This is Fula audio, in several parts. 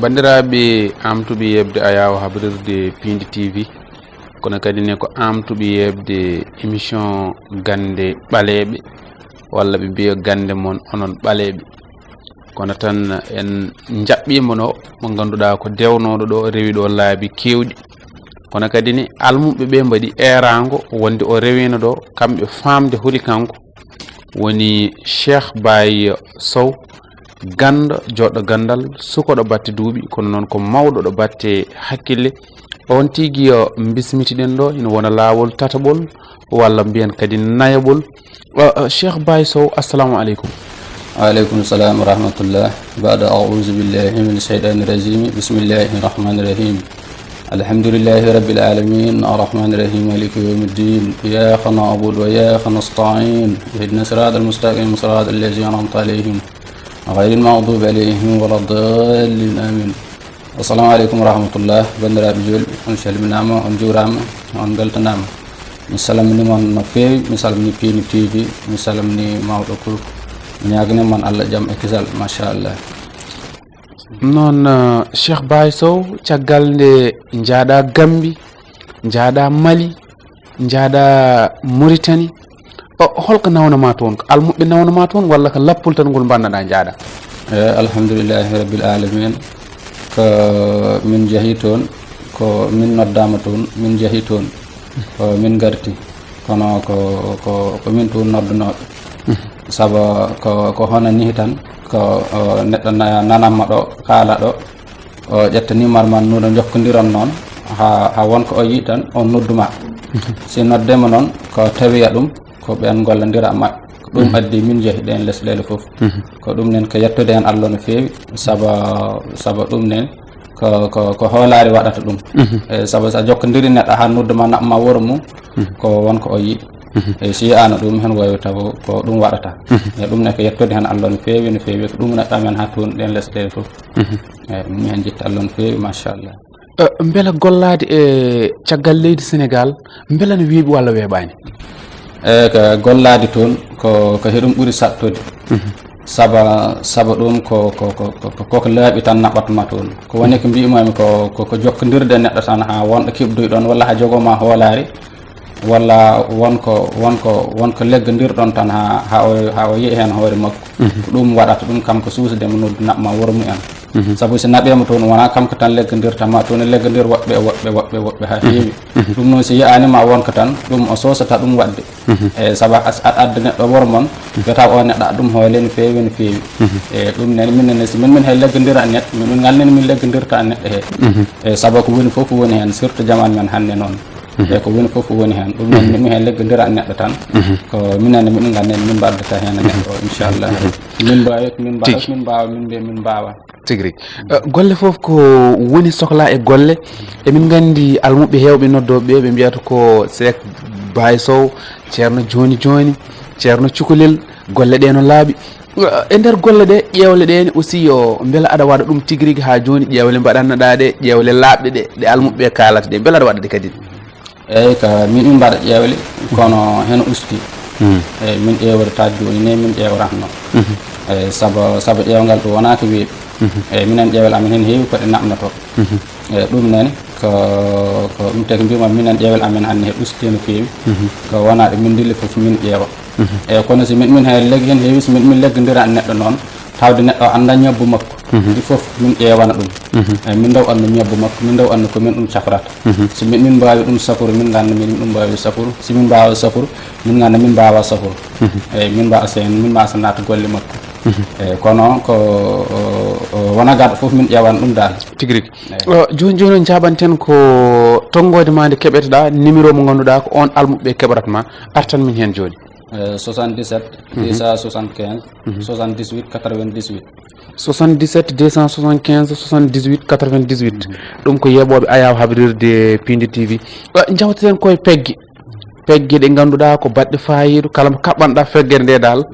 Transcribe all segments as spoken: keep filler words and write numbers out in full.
Banndiraaɓe aamtuɓe yeɓde ayaawo habrirde Piindi T V, kono kadi ne ko aamtuɓe yeɓde émission Gannde Ɓaleeɓe, walla ɓe mbiya gannde mon onon ɓaleeɓe. Kono tan en njaɓɓiima ɗo mo ngannduɗaa ko dewnooɗo ɗo, rewi ɗo laabi keewɗi. Kono kadi ne almuɓɓe ɓe mbaɗi eeraango wonde o rewiino ɗo, kamɓe faamde holi kanko. Woni Cheikh Baye Sow, ganndo, jooɗɗo ganndal, sukoɗo batte duuɓi, kono noon ko mawɗo ɗo batte hakkille. On tigi yo mbismitiɗen ɗo, ina wona laawol tataɓol, walla mbiyen kadi nayaɓol. Uh, uh, Cheikh Baye Sow, assalamu aleykum. Wa aleykum salam wa rahmatullah. Ba'da a'udhu billahi min shaytani rajim. Bismillahi rahmani rahim. Alhamdulillahi rabbil alamin. Arrahmani rahim. Maliki yawmiddin. Iyyaka na'budu wa iyyaka nasta'in. Ihdina siratal mustaqim. Siratal ladzina an'amta alayhim. Ghayril maghdubi alayhim waladdallin. Amin. Assalamu aleykum wa rahmatullah. Banndiraaɓe juulɓe, on calminaama, on njuuraama, on mbeltanaama. Mi salminiima on no feewi, mi salmini Piindi T V, mi salmini mawɗo Kuuku. Mi ñaaganii mon Allah jam e kisal, machallah. Noon, uh, Cheikh Baye Sow, caggal nde njaaɗa Gambi, njaaɗa Mali, njaaɗa Mauritanie, o, holko nawna ma toon? Ko almuɓɓe nawna ma toon, walla ko lappol tan ngol mbannaɗa njaaɗa? Eh, alhamdulillahi rabbil alamin. Ko min njehi toon, ko min noddaama toon, min njehi toon, ko min ngarti. Kono ko, ko, ko min toon noddunooɓe. Sabo ko, ko hono nii tan, ko, o, neɗɗo na-, nanamma ɗo, kaala ɗo, o ƴetta numéro ma, no ɗo njokkondiron noon, haa, haa won ko o yiɗi tan, o noddu ma. Si noddema noon, ko tawiya ɗum, ko ɓeen ngollondira e maɓɓe. Ko ɗum addi min njehi ɗeen lesɗeele fof. Ko ɗum nen ko yettude heen Allah no feewi, sabo, sabo ɗum nen ko, ko, ko hoolaare waɗata ɗum. E, sabo so a jokkondiri neɗɗo haa noddu ma, naɓ ma wuro mum, ko won ko o yiɗi. E, si yiyaano ɗum, heen waawi taw ko ɗum waɗata. E, ɗum ne ko yettude heen Allah no feewi, no feewi. Ko ɗum neɗɗo amen haa toon ɗeen lesɗeele fof. E, min heen njitta Allah no feewi, machallah. Eh, mbela gollaade e caggal leydi Senegaal, mbela no weeɓi walla weeɓaani? E, ko gollaade toon, ko, ko heɗum ɓuri saɗtude. Saba, saba ɗum ko, ko, ko, ko, ko, ko laaɓi tan naɓatma toon. Ko woni ko mbi'umaami ko, ko, ko jokkondirde neɗɗo tan haa wonɗo keɓdoy ɗoon walla haa jogoma hoolaare, walla won ko, won ko, won ko leggondirɗon tan haa, haa o, haa o yi'i heen hoore makko. Ko ɗum waɗata ɗum kam ko suusde mo noddu naɓma wuro mumen. Sabu si naɓeema toon wonaa kanko tan leggondirta ma, toon e leggondir woɓɓe, woɓɓe, woɓɓe, woɓɓe haa heewi. Ɗum noon si yiyaani ma won ko tan, ɗum o soosata ɗum waɗde. E, sabu a, a, adda neɗɗo wuro mon, wiyata o neɗɗo a ɗum hoole no feewi, no feewi. E, ɗum nen, min nen, si min, min hay leggondira e neɗɗo, min, min nganndan min leggondirta e neɗɗo he. E, sabu ko woni fof woni heen, surtout jaman men hannde noon. E, ko woni fof woni heen. Ɗum noon, min, min hay leggondira e neɗɗo tan. Ko minen, min nganndan min mbaddata heen e neɗɗo o, inchallah. Min mbaawi, min mbaawa, Tigi. Min mbaawa, min mbiya, min mbaawa. Tigi rigi. Eh, golle fof ko woni sohla e golle. Emin nganndi almuɓɓe heewɓe noddooɓe ɓe, ɓe mbiyata ko Seek Baay Sow, Ceerno Jooni Jooni, Ceerno Cukalel, golle ɗe no laaɓi. Eh, e nder golle ɗe, ƴeewle ɗe ne aussi, yo mbela aɗa waɗa ɗum tigi rigi haa jooni, ƴeewle mbaɗannoɗaa ɗe, ƴeewle laaɓɗe ɗe, ɗe almuɓɓe kaalata ɗe, mbela aɗa waɗa ɗe kadi? Eeyi, ka min, min mbaɗa ƴeewle, kono heen usti. Eeyi, min ƴeewata jooni ne, min ƴeewaratno. Eeyi, sabo, sabo ƴeewngal ɗum wonaa ko weeɓi. Eeyi, minen ƴeewle amen heen heewi ko ɗe naɓnotoo. Eeyi, ɗum nene ko, ko ɗum tagi mbiyma minen ƴeewle amen hannde he usti no feewi. Ko wonaa ɗe min ndilli fof min ƴeewa. Eeyi, kono si min, min heen leggi heen heewi, si min, min leggondira e neɗɗo noon, tawde neɗɗo o annda ñabbu makko. Ɗi fof min ƴeewana ɗum. Eeyi, min ndaw anndu ñabbu makko, min ndaw anndu ko min ɗum safrata. Si min, min mbaawi ɗum safuru, min ngannda min ɗum mbaawi safuru. Si min mbaawa safuru, min ngannda min mbaawa safuru. Eeyi, min mbaawa sen, min mbaawa sen naata golle makko. Eeyi, kono ko, o, o, wona gaɗa fof min ƴeewana ɗum dal. Tigi rigi. Eeyi. O, jooni, jooni on njaɓanten ko tonngoode ma nde keɓeteɗaa, numéro mo ngannduɗaa ko on almuɓɓe keɓrata ma, artan min heen jooni. Eh, soixante-dix-sept, deux cent soixante-quinze, soixante-dix-huit, quatre-vingt-dix-huit. Soixante-dix-sept, deux cent soixante-quinze, soixante-dix-huit, quatre-vingt-dix-huit. Ɗum ko yeeɓooɓe ayaawo habrirde Piindi T V. Eh, njawteten koye pegge. Pegge ɗe ngannduɗaa ko baɗɗe faayiida, kala mo kaɓɓanɗaa feggere nde dal,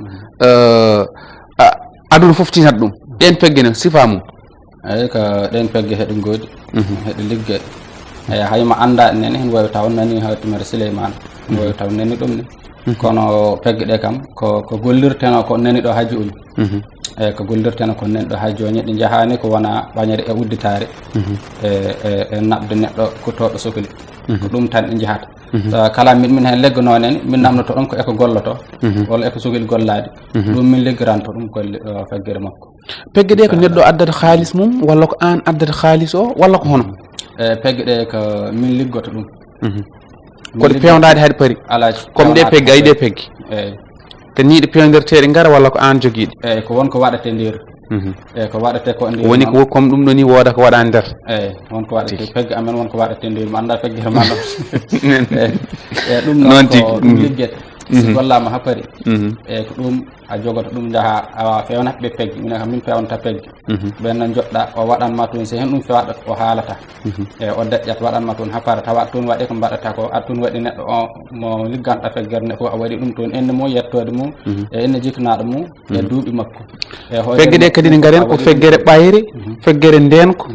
eh, a, aduna fof tinat ɗum. Ɗeen pegge ne, sifaa mum. Eeyi, ko ɗeen pegge heɗe ngoodi, heɗe liggee. Eeyi, hay mo anndaa nene, heen waawi taw nani Haatimata Suleymaana. Heen waawi taw nani ɗum ne. Kono pegge ɗe kam, ko, ko gollirteno ko nani ɗo haa jooni. E ko gollirten ko nen ɗo, hay jooni ɗi njahaani ko wona ɓañere e udditaare. E, e, e naɓde neɗɗo kuttooɗo sokli. Ko ɗum tan ɗi njahata. So kala min, min heen legganoo nen, min namdoto ɗum ko eko golloto, walla eko sokli gollaade. Ɗum min liggiranto ɗum golle, o, feggere makko. Pegge ɗe ko neɗɗo addata haalis mum, walla ko aan addata haalis o, walla ko hono? E pegge ɗe ko min liggoto ɗum. Koɗe pewndaade haade pari? Alaa. Comme ɗe pegge, ay ɗe pegge. Eyi. Ko nii ɗe pewndirteeɗe ngara, walla ko aan jogiiɗe? Eyi, ko won ko waɗate nder. Eyi, ko waɗate ko nder. Woni ko comme ɗum ɗo ni wooda ko waɗa nder. Eyi, won ko waɗate pegge amen, won ko waɗate nder. Mi annda peggere ma ɗo. Eyi, eyi, ɗum noon ko ɗum liggete. Si gollaama haa pari. Eyi, ko ɗum a jogoto ɗum njaha a fewnat ɓe pegge. Minen kam min pewnata pegge. Ɓen no njoɗɗa o waɗan ma toon, si heen ɗum fewaɗat o haalata. E o deƴƴat waɗan ma toon haa para tawa toon waɗi ko mbaɗata ko, a toon waɗi neɗɗo o mo ligganɗa feggere nde fof a waɗi ɗum toon enne mum, yettoode mum, e enne jikkanaaɗo mum, e duuɓi makko. E hoore pegge ɗe kadi ne ngaren ko feggere ɓayre, feggere ndeenko,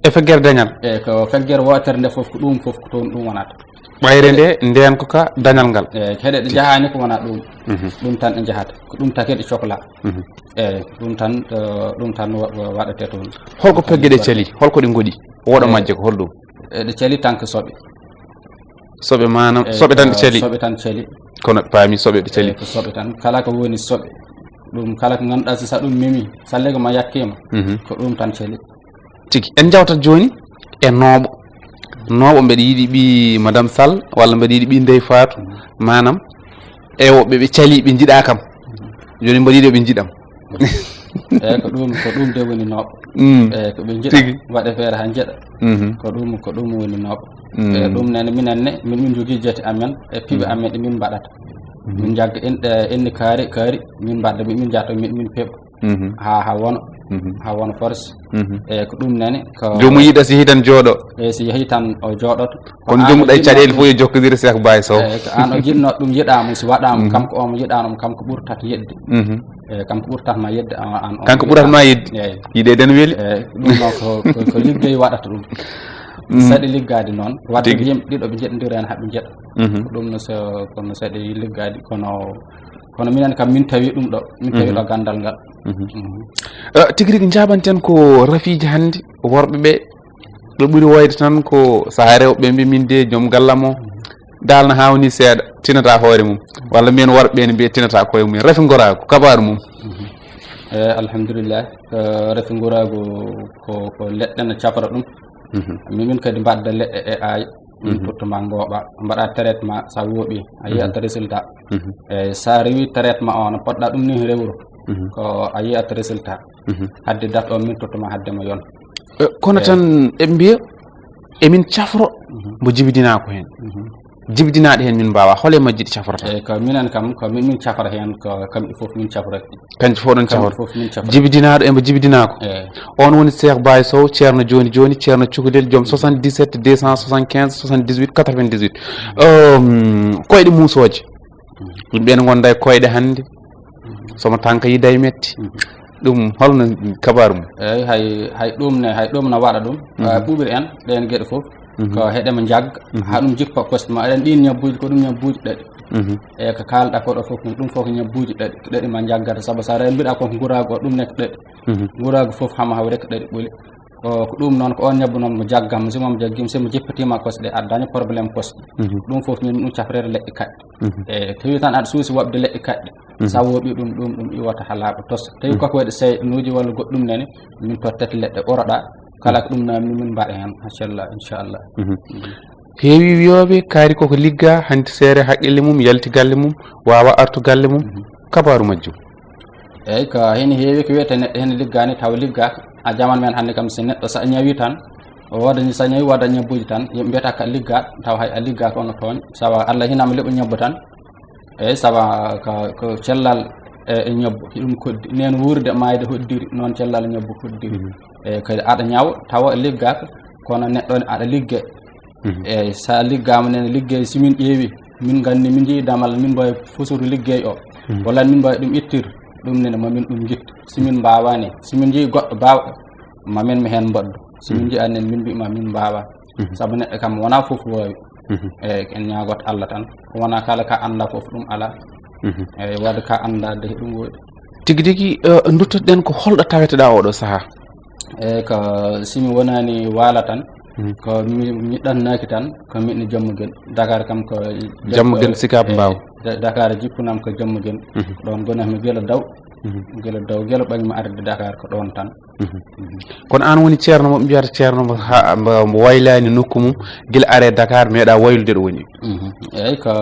e feggere dañal. E ko feggere wootere nde fof ko ɗum fof ko toon ɗum wonata. Ɓayre nde, ndeenko ka, dañal ngal. E heɗe ɗe njahaani ko wona ɗum. Ɗum tan ɗe njahata. Ko ɗum tagi ɗe cohla. Eyi, ɗum tan, eh, ɗum tan wa-, wa-, waɗete toon. Holko pegge ɗe cali? Holko ɗe ngoɗi? Woɗo majje ko holɗum? Eɗe cali tan ko soɓe. Soɓe maanaam, soɓe tan ɗe cali? Soɓe tan cali. Kono paami soɓe ɗe cali. Eyi, ko soɓe tan. Kala ko woni soɓe. Ɗum kala ko ngannduɗaa si sa ɗum memi, sa lego ma yakkima, ko ɗum tan cali. Tigi. En njawtat jooni e nooɓo. Nooɓo mbeɗa yiɗi ɓii Madame Sall, walla mbeɗa yiɗi ɓii Ndeye Fatou. Maanaam, e woɓɓe ɓe cali, ɓe njiɗa kam. Jooni mbeɗa yiɗi ɓe njiɗam. Eyi, ko ɗum, ko ɗum de woni nooɓo. Mm. Eyi, ko ɓe njiɗa, tigi, waɗa feere haa njeɗa. Mhm. Ko ɗum, ko ɗum woni nooɓo. Mm. Eyi, ɗum nene minen ne, min, min njogii jate amen, e piɓe amen ɗe min mbaɗata. Mhm. Min njagga en, ɗe, en ni kaari, kaari, min mbaɗda, min, min njahta, min, min peɓa. Mhm. Haa, haa wona. Mhm. Haa wona force. Mhm. Eyi, ko ɗum nene, ko joomum yiɗa si yehi tan jooɗo. Eyi, si yehi tan o jooɗoto. Kono joomum ɗay caɗeele fof yo jokkodire Cheikh Baye Sow. Eyi, ko aan o jiɗno ɗum yiɗaama, si waɗaama, mhm, kanko o mo yiɗaano mo, kanko ɓurtata yiɗde. Mhm. Eyi, kanko ɓurtata ma yiɗde, an, an, on kanko ɓurtata ma yiɗde. Eyi. Yiɗe den weli. Eyi, ɗum noon ko, ko, ko liggey waɗata ɗum. Mhm. Saɗi liggaade noon, waɗde, tigi, ko yimɓe ɗiɗo ɓe njeɗondiri heen haa ɓe njeɗa. Mhm. Ko ɗum no so, kono saɗi liggaade, kono, kono minen kam min tawi ɗum ɗo, min tawi, mhm, ɗo ganndal ngal. Mhm. Mhm. Eh, tigi rigi njaabanten ko rafiiji hannde worɓe ɓe, ɗo ɓuri woyde tan ko sahaa rewɓe ɓe mbi min de joom gallam o, daalna haa woni seeɗa, tinata hoore mum. Walla mbiyen worɓe ɓe ne mbiya tinata koye mum. Rafi ngoraagu, kabaaru mum. Mhm. Eyi, alhamdulillah. Eh, rafi ngoraagu ko, ko leɗɗe no cafra ɗum. Mhm. Min, min kadi mbaɗda leɗɗe e aay. Min, mhm, tottuma ngooɓa, mbaɗa traitement, sa wooɓi, a yiyat, mhm, résultat. Mhm. Eyi, sa rewi traitement o, no poɗɗa ɗum ni rewru. Mhm. Ko a yiyat résultat. Mhm. Hadde date o, min tottuma hadde mo yon. Eh, kono, eyi, tan eɓe mbiya, emin cafro, mhm, mbo jibidinaa ko heen. Mhm. Jibidinaaɗo heen min mbaawaa, hol e majji ɗi cafrata? Eyi, ko minen kam, ko min, min cafra heen, ko kamɗi fof min cafra. Kanƴe fof ɗon cafra. Kamɗi fof min cafra. Jibidinaaɗo e mbo jibidinaa ko. Eyi. On woni Cheikh Baye Sow, Ceerno Jooni Jooni, Ceerno Cukalel, joom soixante-dix-sept deux cent soixante-quinze soixante-dix-huit quatre-vingt-dix-huit. Ehm, koyɗe muusooje. Mhm. Yimɓe ene ngonda e koyɗe hannde. Mhm. Somo tanka yida e metti. Mhm. Ɗum holno kabaaru mum? Eyi, hay, hay ɗum ne, hay ɗum na waɗa ɗum. Mhm. Ah, ɓuuɓiri en, ɗeen geɗe fof. Mhm. Ko heɗe mo njagga, mhm, haa ɗum jippa kosɗe ma. Eɗen ɗiin ñabbuuji, ko ɗum ñabbuuji ɗaɗi. Mhm. Eyi, ko kaalɗa ko ɗo fof, ɗum fof ko ñabbuuji ɗaɗi, ko ɗaɗi ma njaggata. Sabu so a rewi mbiɗa ko nguraagu o, ɗum ne ko ɗaɗi. Mhm. Nguraagu fof hama hawre ko ɗaɗi ɓoli. Ko, ko ɗum noon, ko on ñabbu noon mo jaggam, si mo jaggim, si mo jippatiima kosɗe, aɗa daña problème kosɗe. Mhm. Ɗum fof min ɗum cafrere leɗɗe kaɗɗe. Mhm. E tawi tan aɗa suusi waɗde leɗɗe kaɗɗe. Mhm. Sa wooɓi ɗum, ɗum, ɗum iwata haa laaɓa tos. Tawi, mhm, koko waɗi seyɗanuuji walla goɗɗum nene, min tottete leɗɗe ɓoroɗa. Kala ko ɗum namni min mbaɗa heen, machallah, inchallah. Mhm. Mhm. Heewi wiyooɓe kaari koko ligga, hanti seere haqqille mum, yalti galle mum, waawa artu galle mum. Mhm. Kabaaru majjum? Eyi, ko heen heewi ko wiyetee neɗɗo heen liggaani tawa liggaaka. A jaman men hannde kam, so neɗɗo so a ñawi tan, o wooda ni so a ñawi, wooda ñabbuuji tan, yimɓe mbiyata ka ligga, tawa hay a liggaaka, ono tooñ. Sawa Allah hinaama leɓu ñabbu tan. Eyi, sawa ka, ko cellal e, e ñabbu, hiɗum koddi. Neen wuurde maayde hoddiri, noon cellal ñabbu hoddiri. Mhm. Eyi, kadi aɗa ñawa, tawa liggaaka, kono neɗɗo ne aɗa ligge. Mhm. Eyi, so a liggaama nene liggey, si min ƴeewi, min nganndi, min njeyi damal, min mbaawi fusuru liggey o. Mhm. Walla min mbaawi ɗum ittir, ɗum nene ma min ɗum njitta. Si min mbaawaani, si min njeyi goɗɗo baawɗo, ma min mi heen mbaɗdu. Si min, mhm, njiyaani nene, min mbiya ma min mbaawaa. Mhm. Sabu neɗɗo kam wonaa fof waawi. Mhm. Eyi, en ñaagoto Allah tan. Ko wonaa kala ka annda fof ɗum alaa. Mhm. Eyi, waɗde ka annda de ɗum woodi. Tigi tigi, eh, duttoɗen ko holɗo taweteɗaa oɗo sahaa? Eyi, ko si mi wonaani waala tan, mhm, ko mi, mi ɗannaaki tan, ko miɗo Jammugel. Dakar kam ko Jammugel, Sicap eh, Mbao. Da-, Dakar jippunam ko Jammugel. Mhm. Ɗoon gonatmi gila daw. Mhm. Gila daw, gila ɓaŋmi arde Dakar ko ɗoon tan. Mhm. Mhm. Kono aan woni ceerno mo ɓe mbiyata ceerno mo ha-, mbo, mbo waylaani nokku mum, gila are Dakar meeɗa waylude ɗo woni. Mhm. Eyi, ko,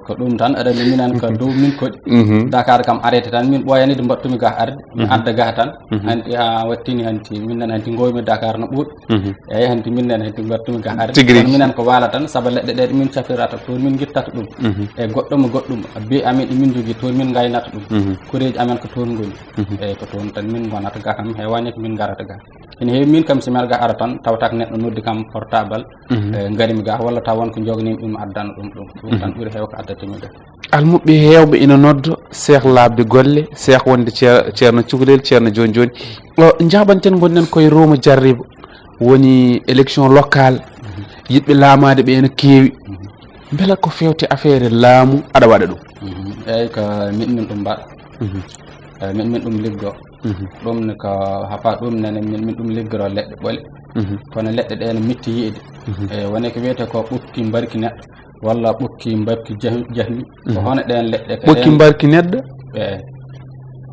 ko ɗum tan, aɗa anndi minen ko dow min koɗi. Mhm. Dakar kam arete tan, min ɓooyani de mbaɗtumi ga arde, mi, mhm, adda ga tan. Mhm. Hanti ha wattini hanti, min nan hanti ngoymi Dakar no ɓuuɗ. Mhm. Eyi, hanti min nan hanti mbaɗtumi ga arde. Tigi rigi. Kono minen ko waala tan, saabu leɗɗe ɗe min cafrirata toon, min gittata ɗum. Mhm. E goɗɗum e goɗɗum, bi amin ɗi min jogii toon, min ngaynata ɗum. Mhm. Koreeji amen ko toon ngoni. Mhm. Eyi, ko toon tan min ngonata ga kam, heewani ko min ngarata ga. Ene heewi min kam si mbeɗa ga ara tan, tawata ko neɗɗo noddi kam portable, mhm, eh, ngarimi ga, walla taw won ko jognimi ɗum addana ɗum ɗum. Ɗum tan, mhm, ɓuri heew ko addatimi ga. Almuɓɓe heewɓe ina noddo, seeh laaɓde golle, seeh wonde ceer-, ceerno cukalel, ceerno jooni jooni. O, njaaɓanten ngonɗen koye Rooma Jarriba, woni élection locale, mhm, yiɗɓe laamaade ɓe ene keewi. Mhm. Mbela ko feewti affaire laamu aɗa waɗa ɗum? Mhm. Eyi, ko min min ɗum mbaɗa. Mhm. Eh, min, min ɗum liggo. Mhm. Ɗum ne ko hafa ɗum nene min, min ɗum liggoro leɗɗe ɓole. Mhm. Kono leɗɗe ɗe ne mitti yi'de. Mhm. Eh, wone ko wiyete ko ɓukki mbarki neɗɗo, walla ɓukki mbarki jah-, jahmi. Ko, mhm, hono ɗen leɗɗe ko ɓukki ɗen mbarki neɗɗo? Eh.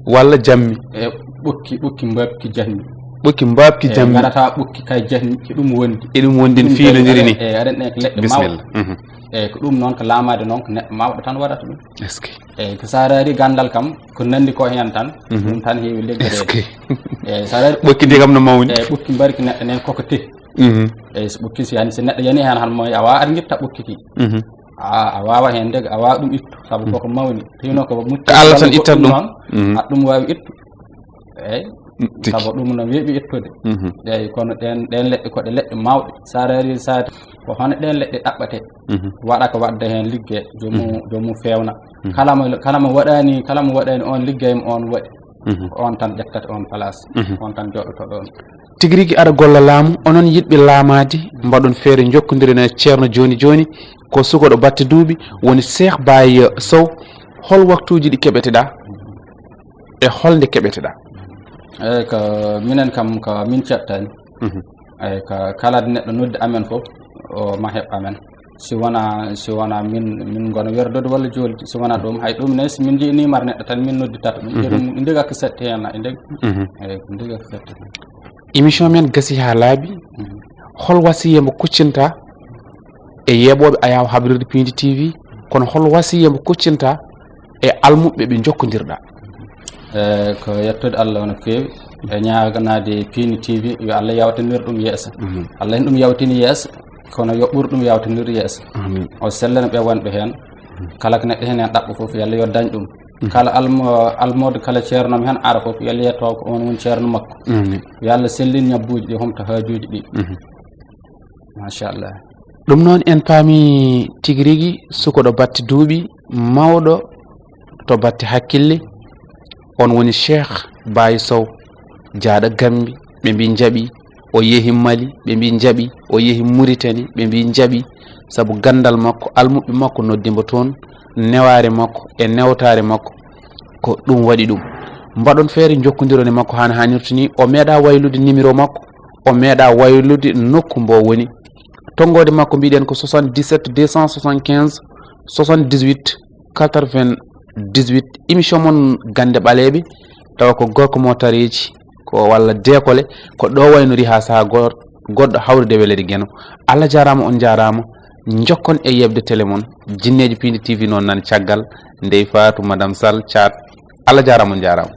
Walla jammi? Eh, ɓukki, ɓukki mbarki jahmi. Ɓukki mbarki, eh, jammi. Ngarata ɓukki kay jahmi, ko ɗum wondi. E ɗum wondi no ɗum fiilodiri ni. Eh, aɗa anndi ko leɗɗe mawɗe. Bisimilla. Mhm. Eyi, ko ɗum noon ko laamaade noon ko neɗɗo mawɗo tan waɗata ɗum. Est-ce que? Eyi, ko so a raari ganndal kam, ko nanndi ko heen tan, mhm, ɗum tan heewi liggereede. Est-ce que? Eyi, so a raari ɓokki ndi kam no mawni. Eyi, ɓokki mbarki neɗɗo nen koko tehi. Mhm. Eyi, so ɓokki si yani, so neɗɗo yani heen han moy, a waawaa ar ngitta ɓokki ki. Mhm. A, a waawaa heen ndeg, a waawaa ɗum ittu, sabu, mhm, koko mawni. Tino ko mucci ko Allah tan ittata ɗum. Noon, mhm, aɗa ɗum waawi ittu. Eyi. Mm, tigi. Sabu ɗum no weeɓi ittude. Mhm. Eyi, kono ɗen, ɗen leɗɗe ko ɗe leɗɗe mawɗe. So a raari, so a, ko hono ɗen leɗɗe ɗaɓɓate. Mhm. Waɗa ko waɗde heen liggey, joomum, mhm, joomum feewna. Mhm. Kala mo, kala mo waɗaani, kala mo waɗaani oon liggey mo oon waɗi. Mhm. Ko oon tan ƴettata oon place. Mhm. Oon tan jooɗoto ɗoon. Tigi rigi aɗa golla laamu, onon yiɗɓe laamaade, mbaɗon feere njokkondiren e ceerno jooni jooni, ko sukoɗo batte duuɓi, woni Cheikh Baye Sow. Hol waktuuji ɗi keɓeteɗaa? E holnde keɓeteɗaa? Eyi, ko minen kam, ko min ceɓtani. Mhm. Eyi, ko kala neɗɗo noddi amen fof, o ma heɓ amen. Si wonaa, si wonaa min, min ngona werdude walla joolde, si wonaa ɗum, hay ɗum ne, si min njii numéro neɗɗo tan, min nodditata ɗum. Mhm. Ɗum ndega ko setti heen, e ndeg. Mhm. Eyi, ko ndega ko setti heen. Émission men gasi haa laaɓi. Mhm. Hol wasiya mo kuccinta e yeeɓooɓe Ayaawo Habrirde Piindi T V, kono hol wasiya mo kuccinta e almuɓɓe ɓe njokkondirɗaa? Eyi, ko yettude Allah no feewi, e ñaaganaade Piindi T V, yo Allah yawtinir ɗum yeeso. Mhm. Allah en ɗum yawtini yeeso, kono yo ɓur ɗum yawtinir yeeso. Amin. O sellana ɓe wonɓe heen. Mhm. Kala ko neɗɗo heen heen ɗaɓɓo fof, yo Allah yo dañ ɗum. Mhm. Kala almo-, almoodo, kala ceerno mo heen ara fof, yo Allah yetto ko oon woni ceerno makko. Amin. Yo Allah sellin ñabbuuji ɗi, homta haajuuji ɗi. Mhm. Machallah. Ɗum noon, en paami tigi rigi sukoɗo batte duuɓi, mawɗo to batte hakkille, on woni Cheikh Baye Sow, jaaɗo Gambi, ɓe mbi njaɓi, o yehi Mali, ɓe mbi njaɓi, o yehi Muritani, ɓe mbi njaɓi, sabu ganndal makko, almuɓɓe makko noddi mbo toon, newaare makko e newtaare makko, ko ɗum waɗi ɗum. Mbaɗon feere njokkondiron e makko hano haanirta ni, o meeɗa waylude numéro makko, o meeɗa waylude nokku mbo woni. Tonngoode makko mbiɗen ko soixante-dix-sept deux cent soixante-quinze soixante-dix-huit quatre-vingt-dix-huit. Émission mon Gannde Ɓaleeɓe, tawa ko gorko mo tareeji, ko walla deekole, ko ɗo waynori haa sahaa gor-, goɗɗo hawrude welede Geno. Allah jaaraama, on njaaraama. Njokkon e yeɓde télé mon, Jinneeji Piindi T V noon nan caggal, Ndey Faatu, Madame Sall, Caat. Allah jaaraama, on njaaraama.